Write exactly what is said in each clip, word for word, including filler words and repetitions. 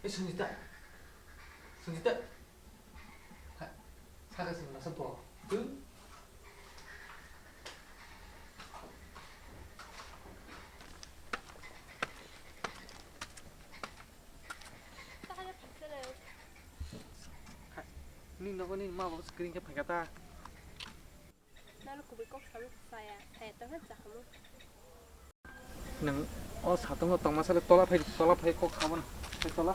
Ei, Sanjita. Sanjita. Ha, saka sing masa bo. Tu. Ni nogo ni ma bo screen ke phai kata. Nalo kubui kok samu saya, saya tongha chakhamu. Nang o satungo tongma sale tola phai, tola phai kok sabon. Phai tola.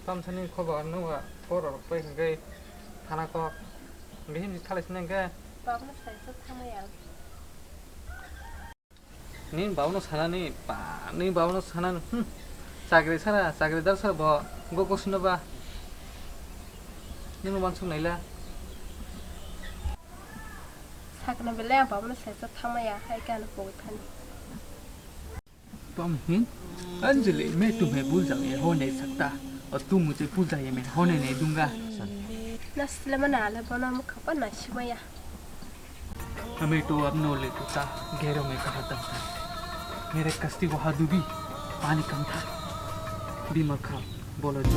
Tamsani khobor nungwa borok pai hwnkhe thana kok. Bihim si thalai sinai hwnkhe. Babno sai sok thamaya. Ni babno sanani, ba, ni babno sanani, hmm. Chakri sara, chakri dar sara bo, go kosino ba. Nini wansuk naila. Sakna belai ang babno sai sok thamaya, hai khe ano pogwi thani. तुम ही अंजलि, मैं तुम्हें भूल जाऊं ये हो नहीं सकता, और तुम मुझे भूल जाइए मैं होने नहीं दूंगा। Nasle mana ale bono mukha pa nasimaya. हमें तो अब नो ले टूटा, गहरों में कहा दम था। मेरे कश्ती को हाथ भी पानी कम था। बीमल खाओ, बोलो जी।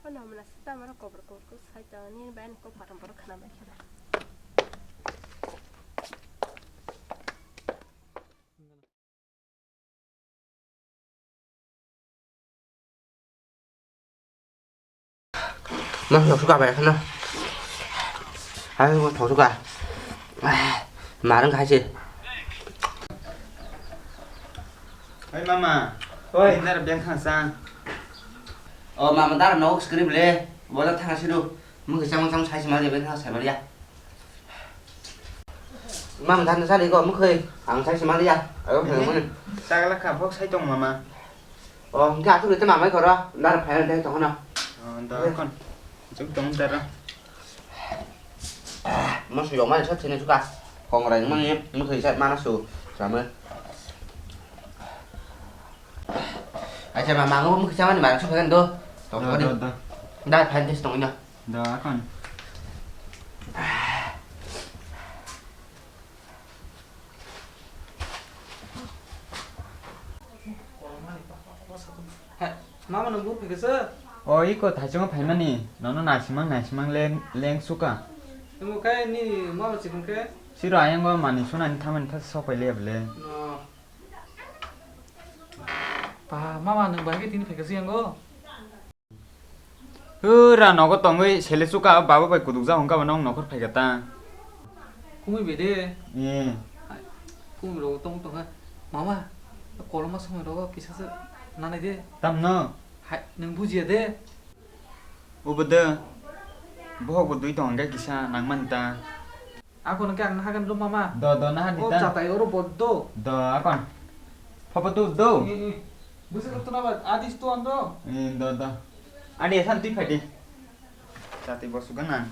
Ano mona sita mara kobor kobor ko sai ta ni ban ko param poro khana mai khana. Mas thok suka bai khana. Hai mo thok suka. Marang khai se. Oi mama. Oi. Indar beng khang sang. O mama dar no script le. Bola thang sidu. Mung chamang chamang sai se mari beng khang sai mari ya. Mam dan sa di ko mung khoi. Ang sai se mari ya. Ayo phang mani. Sagala kha phok sai tong mama. O hingke athuk rite mamai koro. Dar phai de tong na. O da kon. Juk tong dar. Mo su yong mani sa thini suka. Kong rai mani mung khoi sa mana su. Sama. Acha ma mango mung khoi sa mani mana su kan do. Tong ko di. Da phai de tong na. Da kon. Hai, mama nung buk phikasa? O iko thaichungo phaimani, nono naisimang naisimang leng leng suka. Nung khai ni mama chikung khe? Siro ayang go mani sunani thamani thas sok pai le bele. No. Pa, mama nung bahai khe tini phikasa yang go? Hura nogo tongwi sele suka baba bai kuduk ja hongka ba nong nokhor phaika ta. Kumui bede. Eh. Kumui rogo tong tong ha. Mama, koloma somoi rogo kisa se nanai de. Tamno? Hai, nung bujiya de. Ubo de. Bohok bo dui tong hongka kisa nangmani ta. Ako nang khe ang nahagan do mama. Do, do, naha di ta. O chatai oro boddo. Do, akon. Papa tu do. Eh, eh. Busi ko tuna ba, adis tu ando. Eh, do, do. Adi asan tui phai di. Chatai bo sugan nang.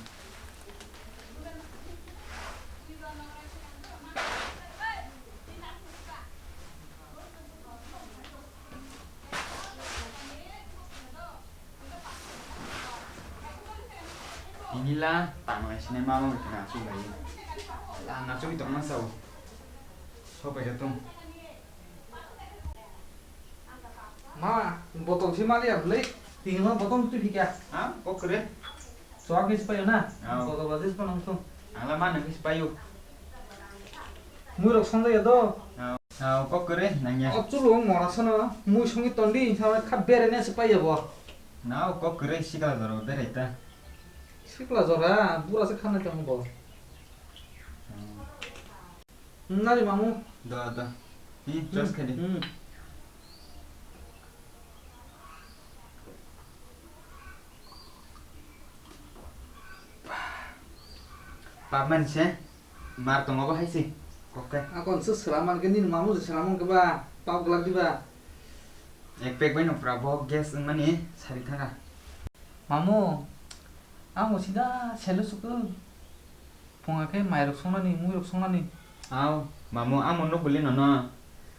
Tini la tanglai sinai mama bai khna achuk lai. La ang achugwi tongma sao. Sopai khe tong. Ma, botol se maliya bwlai. Tini ma botol twi phika. Ha? Kok kwrwi? Soak ni sipayo na? Ao. Botol ba jis panang sung. Ang la ma nang sipayo. Mui rok songjaya do. Ao. Ao, kok kwrwi nangya. O chulu wng mora sano. Mui songi tondi, sa kha bere ne sipayo bo. Nao, kok kwrwi sikla jora berai ta. Sikla jora, bura se khanai tongo bo. Hmm. Nari mamu. Da, da. Hi, just khadi. Hmm. Pap man se, mar tongo bo hai se. Kok kai. Akon se selaman ke nini mamu se selaman ke ba, pap glak di ba. Ek pek bai no pura bo gas wngmani sari thanga. Mamu, ang bo sida selo suku. Phunga khe mairok songnani, muirok songnani. Ao, mamu, amo nuk bwlwi nono.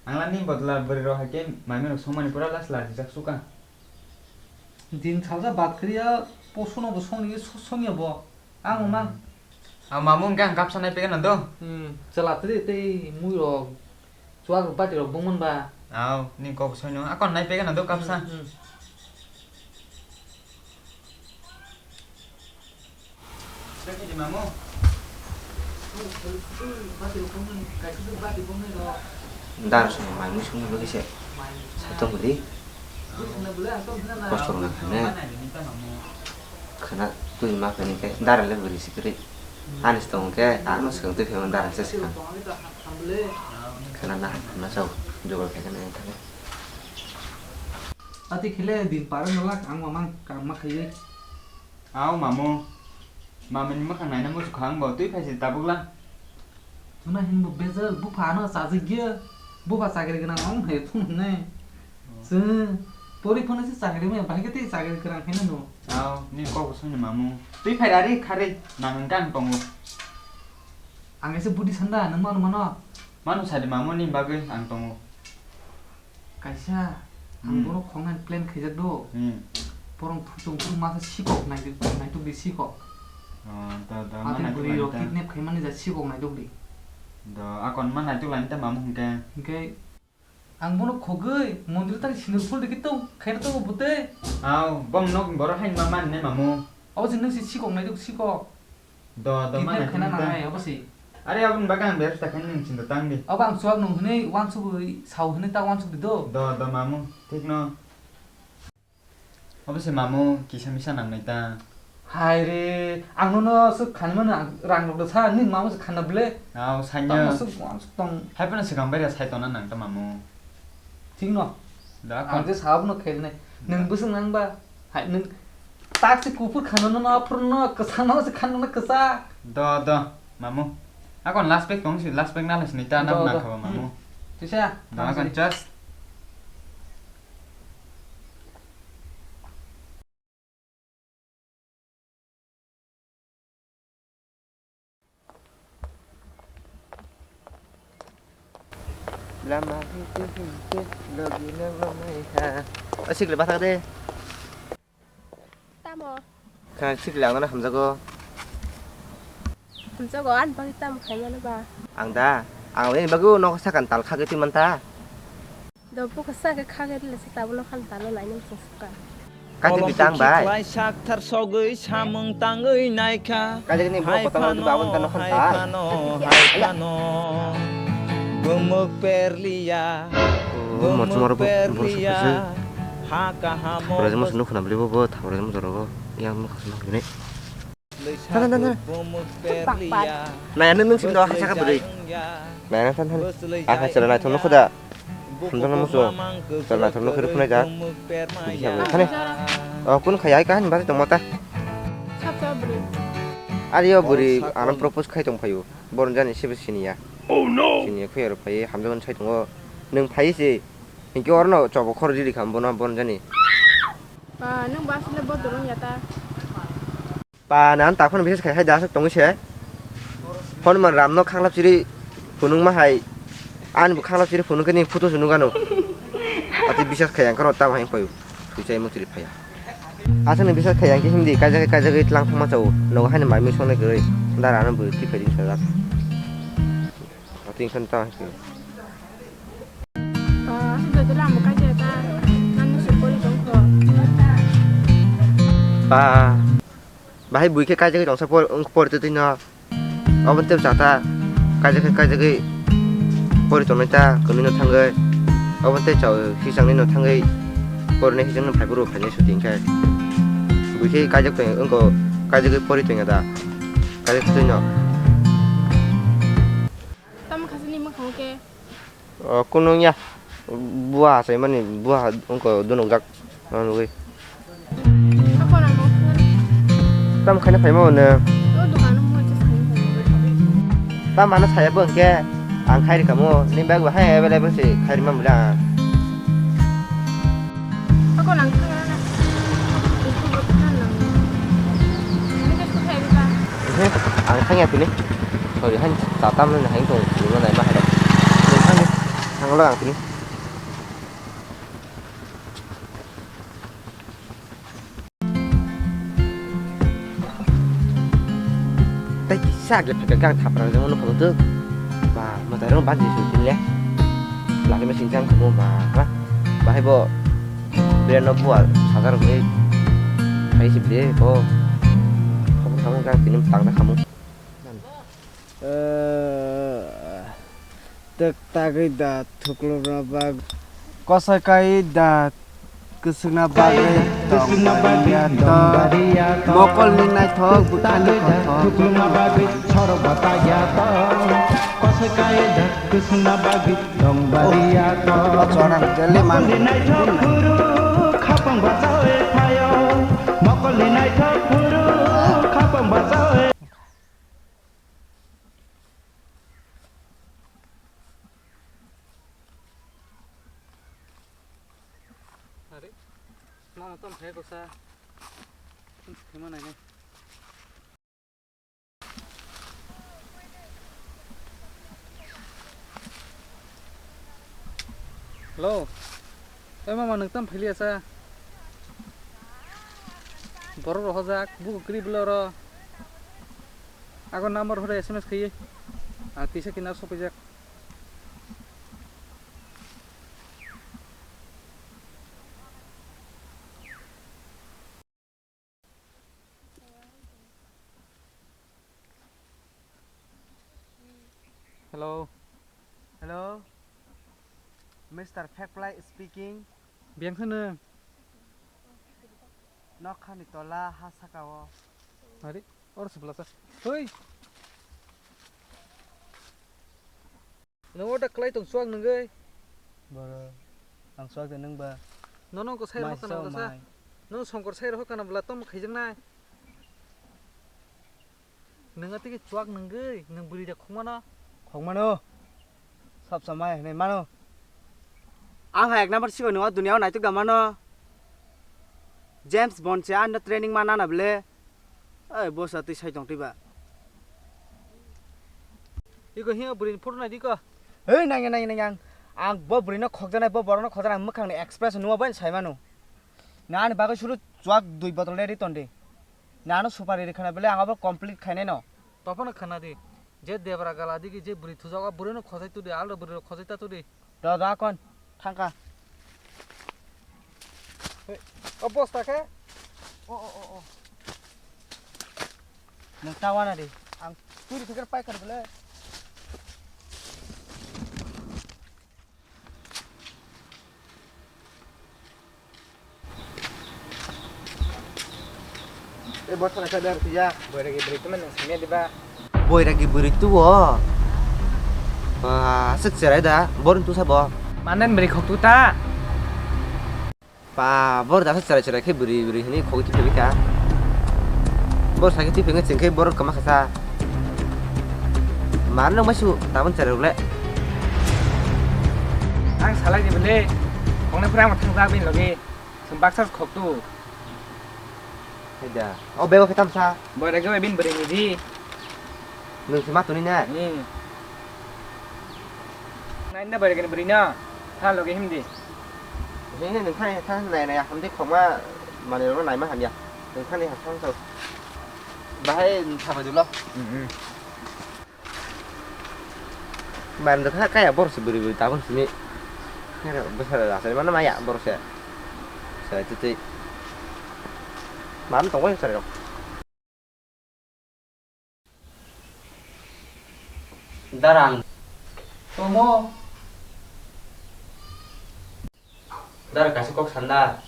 Ang la ni bodla bwrwi rok hai khe maimai rok songmani pura last last rijak suka. Din salsa bat kriya, posono bo songni, so-, songya bo. Ang mang. Ang mamu hwnkhe ang kapsa nai pegana do. Hmm, chwla twi tei mui rok. Chuwak bati rok bungman ba. Aw, ni kok soino. Akon nai pegana do kapsa. Hmm, hmm. Sini di mamu. Dar song mai mui sung lagi se. Sai tong di. Kosto na khana. Khana twi ma khani ke dar le buri sikri. Ani stong ke ano sung twi phema dar se sikang. Khana na khana chau. Jogol khe khana thang. Ati khile din paro nolak ang mamang kam ma khaiwi. Aw mamu, mamani mwkhang naina muchukha ang bo twi phaisi tabuk lang. Tuna hinbo bejal bupha ano chajagya, bupha chakri gwnang wng hai thung hwnwi. Oh. Chwng pori phano se chakri maya, bahai khe tei chakri kwrang khaina no. Aw, ni kok bo songni mamu. Twi phai rari kharwi nang hwnkhe ang tongo. Ang kaisa budi sanda, nwng mano mano? Mano sadi mamu ni bagwi ang tongo. Kaisa, ang hmm, bono khongnani plan khaijak do. Hmm. Borong phuchung phung masa sikok naituk, naituk di sikok. Oh, do, do, ma atwi naituk bwrwi rok lainita. Kidnap khaimani ja sikok naituk di. Do, akon ma naituk lainita mamu hwnkhe. Hwnkhe ang bono khogwi mondir tang sindur phul dikhi tong, khaina tongo bwtwi. Aw, bom nok borok haini ma mani nai mamu. Abo se nwng se sikok naituk sikok. Do, do, kidnap mana khaina kidnap nangnai, ta. Abo se. Are, aboni bagwi ang bersa khaina nwng chinta tang di. Abo ang chuwak nung hwnwi wansugwi sao hwnwi ta wansuk di do. Do, do, mamu, thik no. Abo se mamu, kisa misa nangnai ta. Hai re, ang nono swk khanimano ang rang rok da sa, nini mamu se khanna bwle. Ao, saino. Tamo swk wansuk tong. Hai phano swkang bai rw sai tongna nang ta mamu. Thik no? Da, ang kon- je sabo no khairnai. Nwng bwswk nang ba? Hai nwng tak se kuphur khana no, no aphuru no kwchang no se khana no kwchak. Do, do, mamu. Akon last pack tong si, last pack na lai sini ta nam na khaba mamu. Tisa. Da, akon just. Lama hingke hingke logi no mamai ha. Asik le bathak de. Tamo. Kha sik le ang no hamjago. Hamjago, ani bagwi tamo khaimano ba? Ang da, ang ini bagwi nok sakan tal khagwi twi manta. Do buka sa khe khagwi rwla se tabuk no khan talo lainani chwng suka. Kaiti bitang bai. Khlai sakthar sogwi samung tangwi naikha. Kaiti ni bok kotang rwdi ba, aboni tano khan ta. Hai phano, hai phano. Bumuk perliya. Oh, bumuk perliya. Ha kaham. Raja mas nukh na bli bo, bo thang raja mas rogo. Yang mukha sunu bini. Than, than, than, than. Naya, nung, nung sini doa, hai saka beri. Naya, than, than. Ah, hai, chalo, nai, thong, nukho da. Hamjak na musu. Chalo, nai, thong, nukho, rukho, nai, da. Bisa, beri. Thani. Oh, kun khaya, hai, kahan, bari, tong, mata. Sab, sab, beri. Ari, yo, beri, ano propose khai tong phayu. Boron jani, sibe siniya. Oh, no. Siniya, khuyar phai, hamjak, sai tong, nung phai si. Hinke orno, chobo, khor, jiri, kham, bono, boron jani. Ah, nung ba, sile, bodo, rung, yata. Pa, nan takhon bisas khai hai da aswk tongwi se. Hon man ram no khanglap chiri phunuk ma hai. An bo khanglap chiri phunuk khe ni photo se nukano. Ati bisas khai ang karo tam hai payu. Thuchai mo chiri phaya. Aswk ni bisas khai ang khe himdi kaijak kaijak tlang thangma chao. Nogo hai ni mai mi songnai kwrwi. Dara no bo thik khai din sajak. Ati khan tam hai payu. Ah, aswk dodol ang bo kaijak ta. Nang no se pori tong kho. Pa. Bahai bui khe kaijagwi tongsa por-, wng pori twi no. Obo tei chata kaijagwi, kaijagwi pori tongnai ta, kwnwi no thangwi. Obo tei chao hisangni no thangwi porinai hisangno phai phuru phainai suti hwnkhe. Bui khe kaijak tong wngkho, kaijagwi pori tongya da. Kaijak twi no. Tamo khasini mwkhang khe? O, kunu ya. Buha achaimani, buha wngkha dunukjak, ano nugwi. Tamo khaina phaima hwnwi. Tamo hano saya bo hwnkhe, ang khai rwkha mo, nini bag bo hai available se khai rwma muli ang. Ako lang thang rana. Ini ko thai ba. Ehe, ang thangya tini. Sorry, han tatam na hai tong, tini na ma hai. Thangni, thanglo ang tini. Sa gle phekhe kang thapra jemo nukho tu. Ba, mwtai rong ban jisung tin le. Lagi me sing jang kamo ba, ba. Bahai bo brand no buar sadar ni. Hai si ble bo. Kamo kamo kang tini tang da kamo. Tek tagwi da thuklubna bag. Kosoi kai da kwswkna bagwi tong bariya to. Mokolni naithok bwkhani kothok. Chorok bataya to. Kosoi kai da kwswkna bagwi tong bariya to. Chorang jeli man. Mokolni naithok phuru khapang bachawi phaio. Mokolni naithok phuru khapang bachawi. Are, mama tom phai kosa. Thema nai nai. Hello. Oi mama, nwng tamo phailiya sa? Borok rohorjak, bugo kwrwi bwlai oro. Ago number hore S M S khaiwi. Ah, tisa kina sopijak. Hello. Hello. Mister Fake Fly speaking. Biyang kheno. Nokhani tola ha saka o. Ari, oro se belasa. Hoi. Nung order khlai tong chuak nungwi. Boro, ang chuak de nung ba. Nono ko sai Mai rokha na sao bwlasa. Mai. Nung songkor sai rokha na bwla tom khaijaknai. Nung atike chuak nungwi, nung bwrwi de khokmano. Khokmano. Sab samai hinwi mano. Ang hai ek number sigo nung o dunia o naituk da mano. James Bond se ano training ma nana bwle. Oi, bosa twi sai tong twi ba. Iko hiya bwrwi ni photo nai di ko. Hei, nangya, nangya, nangya. Ang, ang bo bwrwi no khokjaknai, bo borok no khokjaknai, ang mwkhang ni expression nungma bai sai mano. Nani bagwi suru chuak dui bottle le ri ton di. Nano supari ri khana bwle ang abo complete khainai no. Tophano khana di. Je debra gala digi je bwrwi thujak, o bwrwi no khojai tu di, aldo bwrwi rok khojai ta tu di. Da, da, kon. Thangkha. Hey, o bosta khe? O, o, o, o. Nung ta wana di. Ang turi thikar pai kar bwle. E bosta na khe ber tiya. Boiragi bwrwi tuma nung simiya diba? Boiragi bwrwi tuo. Ba, aswk cherai da. Boring tu sabo. Manen bwrwi khok tu ta. Pa, bor da cherai cherai khe bwrwi bwrwi hini khok tu phika. Bor sakhe tu phika chengkhe bor kama khasa. Mar nang masu tabun cherai le. Ang salai ni bele. Kongnai pura ang thang ta bin logi. Sum baksa khok tu. Haida. O bego khe tamsa. Boiragi bai bin bwrwi ni di. Nung se ma tuni na? Hmm. Nai na boiragi ni bwrwi no. Tha logi him di. He he nung thang thang nai nai ham di khokma mani ro nai ma hamya. Nung thang ni ha thang to. Bahai thabai dulo. Hmm, hmm. Mandra kha kaya borok se bwrwi bwrwi tabuk sini. Khe bwsara asari mano maya borok se. Sai twi twi. Mano tongbai asari rok. Darang. Tomo. Dara kaisa kok sanda.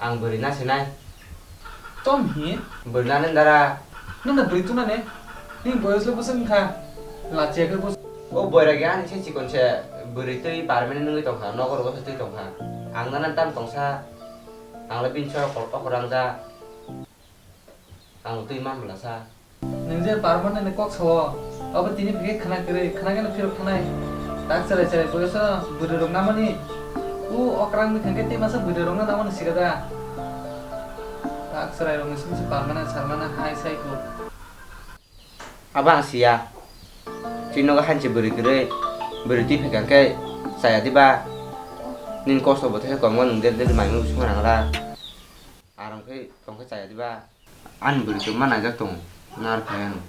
Ang bwrwi na sinai. Tom hi? Bwrwi na nang dara. Nang na bwrwi tuna ne? Ni boyos le bwswk wngkha. Lachiya khe bwswk. O boiragi ani se chikon se bwrwi twi permanent wngwi tongkha. Nokor bwsa twi tongkha. Ang nana tam tongsa. Ang le bini chora kol okor ang ja. Ang twi man bwlasa. Nwng je permanent ni kok sao, abo tini phikhe khna kwrwi, khna khe no phirok thanai. Tak cherai cherai boyoso bwrwi rok namani. U okrang ni thangkhe tei masa bwrwi rok no namani siga da. Tak cherai rok ni simi se permanent sarmana hai sai ko. Abo ang siya. Twi nogo hanchi bwrwi kwrwi, bwrwi twi phikha khe chaya diba? Nini kosto bo thaiso kom nwng der der mai mui sung rang ra. Aram khe tong khe chaya diba? Ani bwrwi tongma naijak tongo, nar phai ano.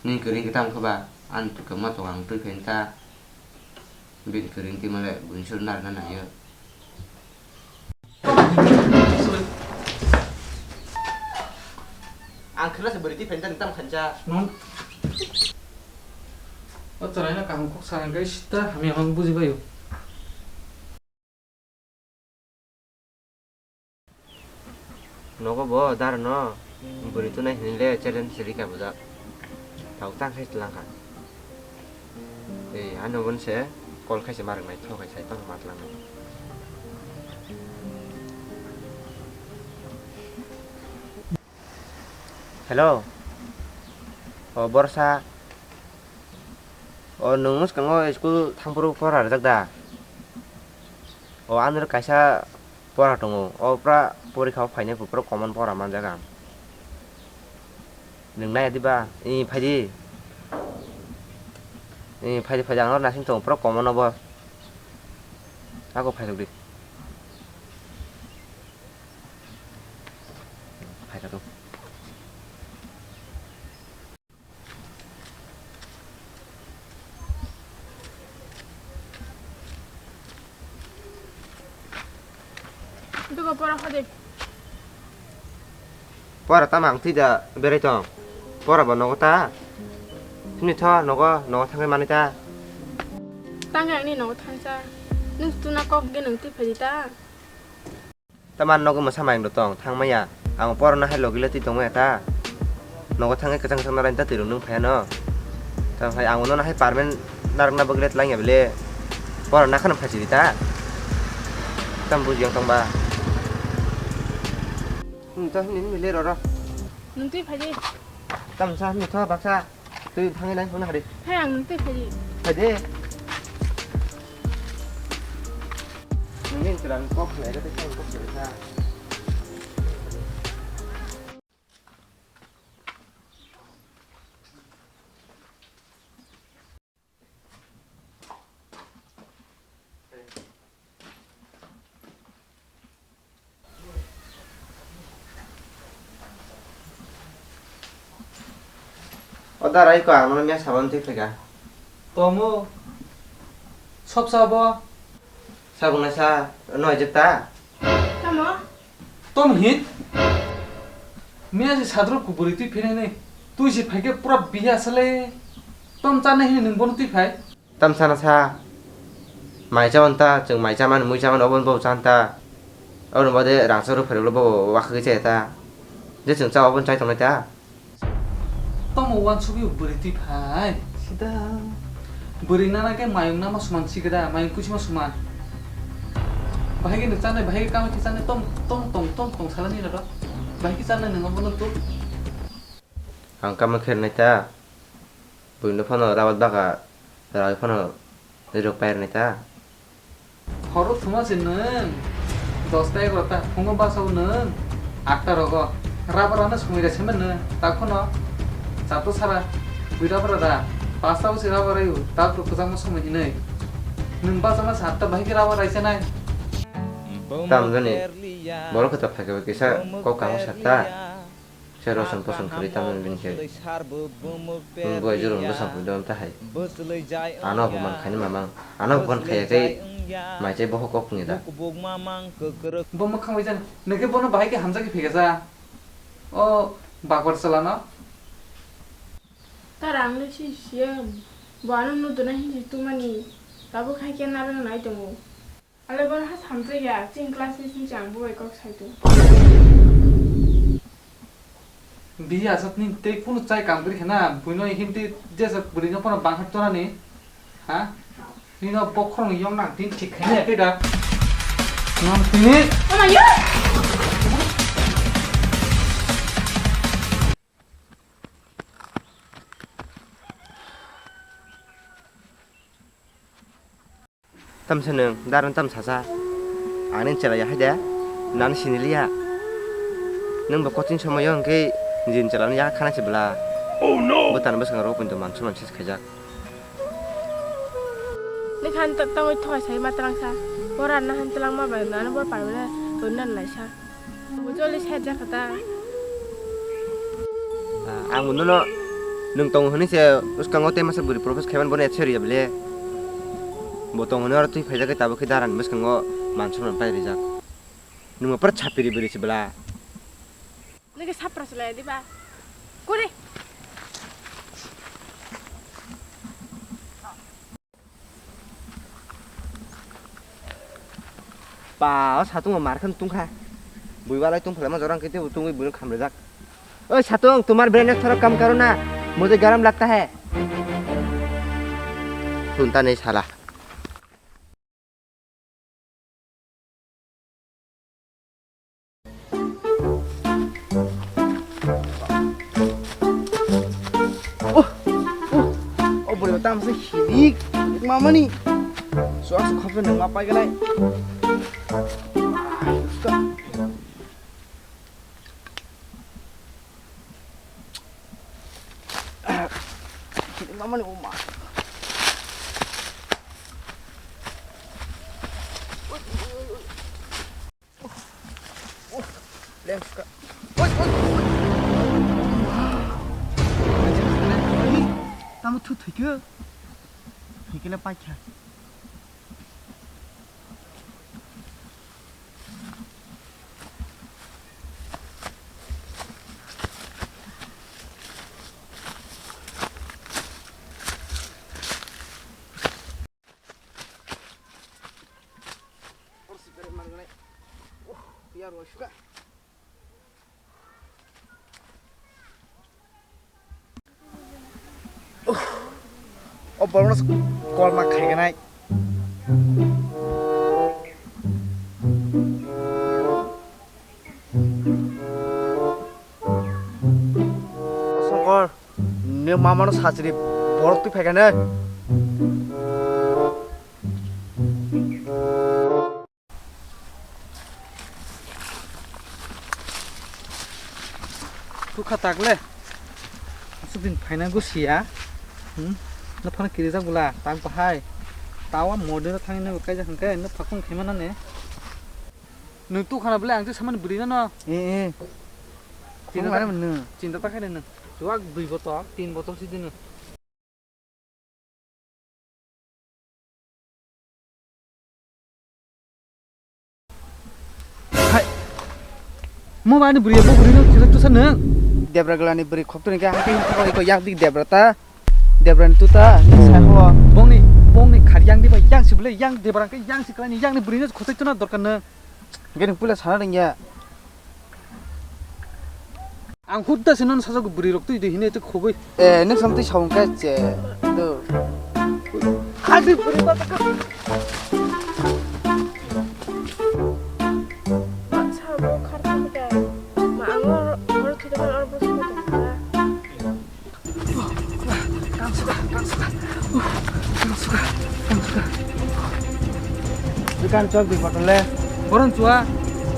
Nini kwrwi khe tamo khe ba? Ani kwma tongo, ang twi phaini ta. Bini kwrwi twi male buini suri narwkna naiyo. Ang khwna se bwrwi twi phaini ta, nwng tamo khainsa. Non. O chwraino kaham kok sa hwnkhe sita hamya hwn buji baio. Nogo bo dar no bwrwi tunai hinwi le challenge rika bujak. Tau tang khai tlang kha. Ei, ano bon se call khai se marwk nai, thok khai sai tong ma tlang nai. Hello. O Borsa. O nwng mwskango school thangphuru pora rwjak da? O ano kaisa pora tongo. O pura porikha o phainai pura common pora manjak ang. Nwng nai diba? I phaidi. I phaidi phaidi ang nasing tongo pura common obo. Ako phairok di. Phaikha to. Dugo pora hode. Pora tamo ang twi da berai tong. Pora bo nogo ta. Sini tho nogo, nogo thangwi manwi ta. Tangwi angni nogo thangsa. Nwng tuna kok ge nwng twi phaidi ta. Tamar nogo mwsa mayung rok tong thang maya. Ang porano hai logi le twi tong maya ta. Nogo thangwi kwchang kwchang narai ta twi rok nung phaiya no. Tamo hai ang nono hai permanent narwkna bagwi le twlang ya bele. Porano nakhano phai chiri ta. Tam buji yang tong ba. Hmm, to hini hini le roro. Nung twi phai di. Tam sa hini tho baksa. Twi thangwi nai phone hari. Hai ang nung twi phai di. Phai de. Nungni chwla kok khlai khe tei kok khlai kha. O darai ko ang no mia sabon twi phaikha. Tomo. Sop sabo. Sabon na sa no jeta. Tamo? Tom hin? Miya si sadro kuburi twi phene ne. Twi si phaike pura biya sale. Tom chana hin nung bono twi phai. Tam sana sa. Mai cha ta, chwng mai cha man, mui cha man, obon bo chan ta. Obon bade rang choro phari lo bo wakha ke cha ta. Je chwng cha obon chai tong ta. Tomo uansugwi bwrwi twi phai. Sida. Bwrwi nana khe mayung nama suman sikida, mayung puchima suman. Bahai khe nuk chanai, bahai khe kamai khe chanai, tom, tom, tom, tom, tom salani roro. Bahai khe chanai nung obo nuk tuk. Ang kamai khe rwnai ta. Buino phano rabat baka, rawi phano rirok pai rwnai ta. Horo thuma se nwng dosta egarota, phungo basa o nwng atta rogo. Rubber ano sumui rese mano, takhono chato sara bui rubber ra, pasta o se rubber ayo, tabuk kwchangma somoi hinwi. Nwng basa ma satta bahai khe rubber raisa nai. Tam jani, borok khe ta phaikhe kisa kok kamo satta. Se roson poson khwlwi tamo bini khe. Bwng bo jurung bwsang pui don ta hai. Ano buman khaini mamang. Ano bukan khaya khe mai chai bohok kok ni da. Bo mwkhang bai jan. Nokhe bono bahai khe hamjak khe phega ja. O bakor chalano. Ta rang le si siyam. Bo ano nuduna hinsi tumani. Tabuk hai khe narwk nai tongo. Ale bono ha samjak ya, chini class ni sini chang bo bai kok sai tongo. Bi asat ni tei kunu chai kam kri khana, buino him tei jesa bwrwi no pono bang hak tonani. Ha? Nino bokhorok ni yong nang tin thik khaini ya tei da. Nang tini. Ama yo! Tamsa nwng, darang tam sasa. Ang nini chela ya hai de, nang siniliya. Nwng bo coaching somoi o hwnkhe nini chela no ya khana se bwla. Oh no! Bwtang bwskango rw pun to mansu mansu khaijak. Lekha ta tangwi thoi sai ma twlang sa. Bora na han twlang ma bai nang bor pai bole to nan lai sa. Bo joli side jakha ta. Ah, ang bo nono Nwng tong hwnwi se bwskango tei masa bwrwi propose khaiman bono accept rwya bwle. Bo tong hwnwi oro twi phaijak khe tabuk khe darani bwskango mansukmani pai rijak. Nwng bo pura chapiri bwrwi se bwla. Nini sapra se lai diba? Kore. Pa, o satung o mar khan tungkha. Bui walai tungphla ma jorang kete tungwi buino khamrejak. Oi satung, tumar brain ek thoro kam karo na. Mujhe garam lagta hai. Sunta nahi sala. Oh, oh, oh, bwrwi tamo se hilik mamani. Suak se khopre nang ma pai ganai. Hilik mamani o ma. Lengska. Oi, oi, oi. Tamo thu thwikhe? Thwikhe le paikha. O borokno kolma khaiganai. Songkor, nini mamano sajri borok twi phaikha ne. Tukha tak le. Aswk din phaina go siya. Hmm? Nophano kirijak bwla, tak bahai. Tawa model thangwi nang kaijak hwnkhe, nopha khung khaimana ne. Nwng tukhana bwle ang je samani bwrwi nano. Eh, eh. Chinta Khung ta, laina mwnwi. Chinta ta khaide nwng. Chuwak dui botol, tin botol si dino. Hai. Mo bani bwrwi, mo bwrwi no thilak tusa nwng. Debra glani bwrwi khokto ni khe hakhe himtha ko iko yak dik debra ta. Debra ni tuta ni sai ho. Bongni, bongni khar yang diba yang si bwle yang debra khe yang si kwlai ni yang ni bwrwi no khotai tuna dorkar nwng. Hwnkhe nwng puila sana rwngya. Ang hutta se nono sajagwi bwrwi rok twi di hinwi twi khogwi. Eh, nwng sam twi sa wngkha che. Do. Khadi bwrwi ba ka. Sa bo khar kham ka. Ma ang or or thwi da or bo sa ka. Kang suka, kang suka. Uh, kang suka, kang suka. Dukan chok di botol le. Boron chua.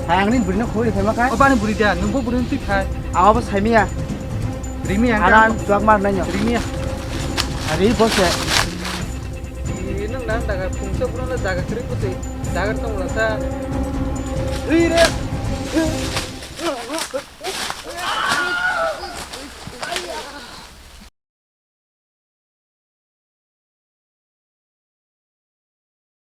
Hai, ang ni bwrwi no khobor phai ma kha. O bani bwrwi da, nwng bo bwrwi twi phai. Awa bo sai miya. Rimi ang. Ana chok mar nai nyo. Rimi ya. Ari bo se. Nwng nang daga phungsa bwrwi no daga kwrwi bwtwi. Daga tong la sa.